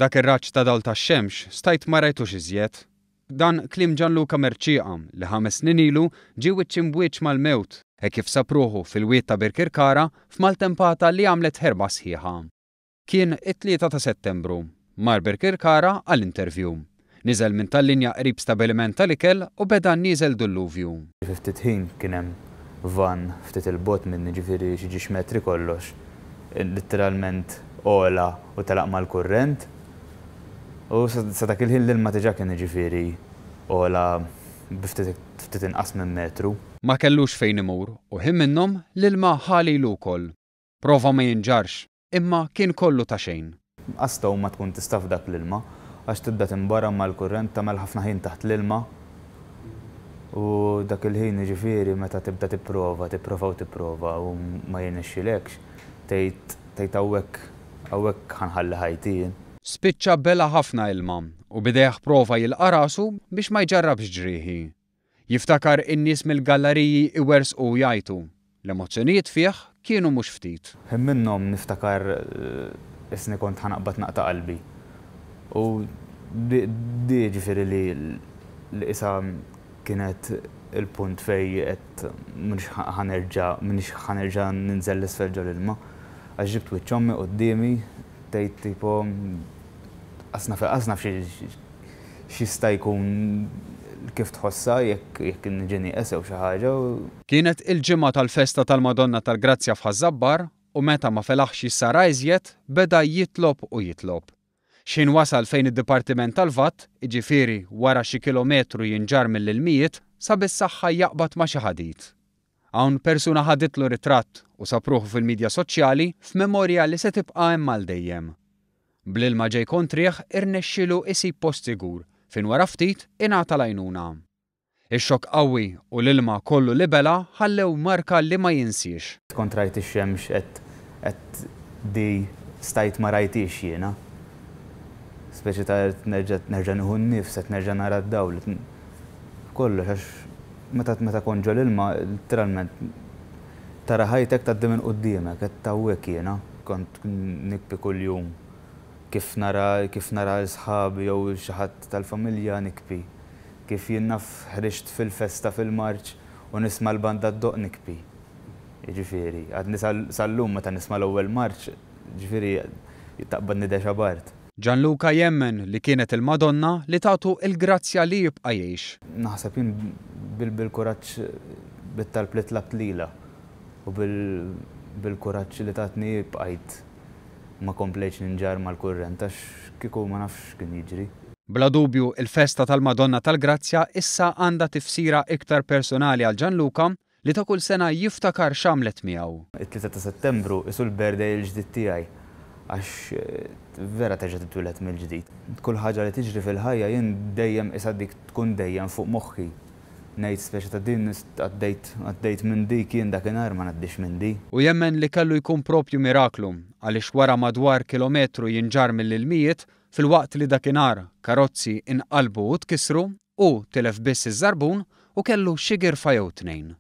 Dak ir-raġġ ta' dawl tax-xemx stajt ma rajtux iżjed. Dan kliem Gianluca Mercieca li ħames snin ilu ġie wiċċ imb'wiċċ mal-mewt hekk kif sab ruħu fil-wied ta' Birkirkara f'maltempata li għamlet ħerba sħiħa. Kien it-Tlieta ta' Settembru. Mar Birkirkara għal interview. Niżel minn tal-linja qrib stabiliment tal-ikel u beda nieżel dulluvju. Fi ftit ħin kien hemm vann ftit 'il bogħod minni, ġifieri xi ġiex metri kollox, litteralment għola u telaq mal-kurrent. U sa dak il-ħin l-ilma diġà kien jiġifieri għola bi ftit ftit inqas minn metru. Ma kellux fejn imur u ħin minnhom l-ilma ħa lilu wkoll. Prova ma jinġarrx, imma kien kollu ta' xejn. Qas tgħum ma tkun tista' f'dak l-ilma, għax tibda tinbaram mal-kurrent, tagħmel ħafna ħin taħt l-ilma u dak il-ħin jiġifieri meta tibda tipprova, tipprova u tipprova u ma jirnexxilekx, tgħid tgħid hawnhekk hawnhekk ħa nħalli ħajti jien. Spiċċa bela' ħafna ilma u b'idejh prova jilqa' rasu biex ma jġarrabx ġrieħi. Jiftakar in-nies mill-gallariji iwerżqu u jgħajtu. L-emozzjonijiet fih kienu mhux ftit. Ħin minnhom niftakar qisni kont ħa naqbad naqta' qalbi. U di jiġifieri li li qisha kienet il-punt fejn għedt m'iniex ħa nerġa' m'iniex ħa nerġa' ninżel 'l isfel ġol-ilma. Għax ġibt wiċċ ommi quddiemi tgħid tipo qas naf qas naf xi X'jista' jkun kif tħossha jekk jekk niġi nieqes jew xi ħaġa u. Kienet il-ġimgħa tal-festa tal-Madonna tal-Grazzja f'Ħaż-Żabbar u meta ma felaħx jissara iżjed, beda jitlob u jitlob. X'ħin wasal fejn id-Dipartiment tal-VAT, jiġifieri wara xi kilometru jinġarr mill-ilmijiet, sab is-saħħa jaqbad ma' xi ħadid. Hawn persuna ħaditlu ritratt u sab ruħu fil-midja soċjali f'memorja li se tibqa' hemm għal dejjem. Bl-ilma ġej kontrih irnexxielu isib post sigur fejn wara ftit ingħata l-għajnuna. Ix-xokk qawwi u l-ilma kollu li bela' ħallew marka li ma jinsiex. Kont rajt ix-xemx qed qed di stajt ma rajthiex jiena. Speċi ta' qed nerġa' nerġa' nieħu n-nifs, qed nerġa' nara d-dawl, qed kollox għax meta meta kont ġol-ilma litteralment tara ħajtek tgħaddi minn quddiemek, qed hawnhekk jiena. Kont nikbi kuljum. Kif nara kif nara 'l sħabi jew 'il xi ħadd tal-familja nikbi. Kif jien naf ħriġt fil-festa fil-marċ u nisma' l-banda ddoqq nikbi. Jiġifieri, għadni sal-lum meta nisma' l-ewwel marċ, jiġifieri taqbadni deja bard. Gianluca jemmen li kienet il-Madonna li tatu l-grazzja li jibqa' jgħix. Naħseb jien bil-kuraġġ bit-talb li tlabt lilha. U bil-kuraġġ li tatni hi bqajt ma komplejtx ninġarr mal-kurrent għax kieku ma nafx x'kien jiġri. Bla dubju il-festa tal-Madonna tal-Grazzja issa għandha tifsira iktar personali għal Gianluca li ta' kull sena jiftakar x'għamlet miegħu. It-Tlieta ta' Settembru qisu l-birthday il-ġdid tiegħi għax vera terġa' titwieled mill-ġdid. Kull ħaġa li tiġri fil-ħajja jien dejjem qisha dik tkun dejjem fuq moħħi. Ngħid speċi ta' din għaddejt għaddejt minn dik jien dakinhar ma ngħaddix minn di. Hu jemmen li kellu jkun propju miraklu għaliex wara madwar kilometru jinġarr mill-ilmijiet filwaqt li dakinhar karozzi inqalbu u tkissru, hu tilef biss iż-żarbun u kellu xi girfa jew tnejn.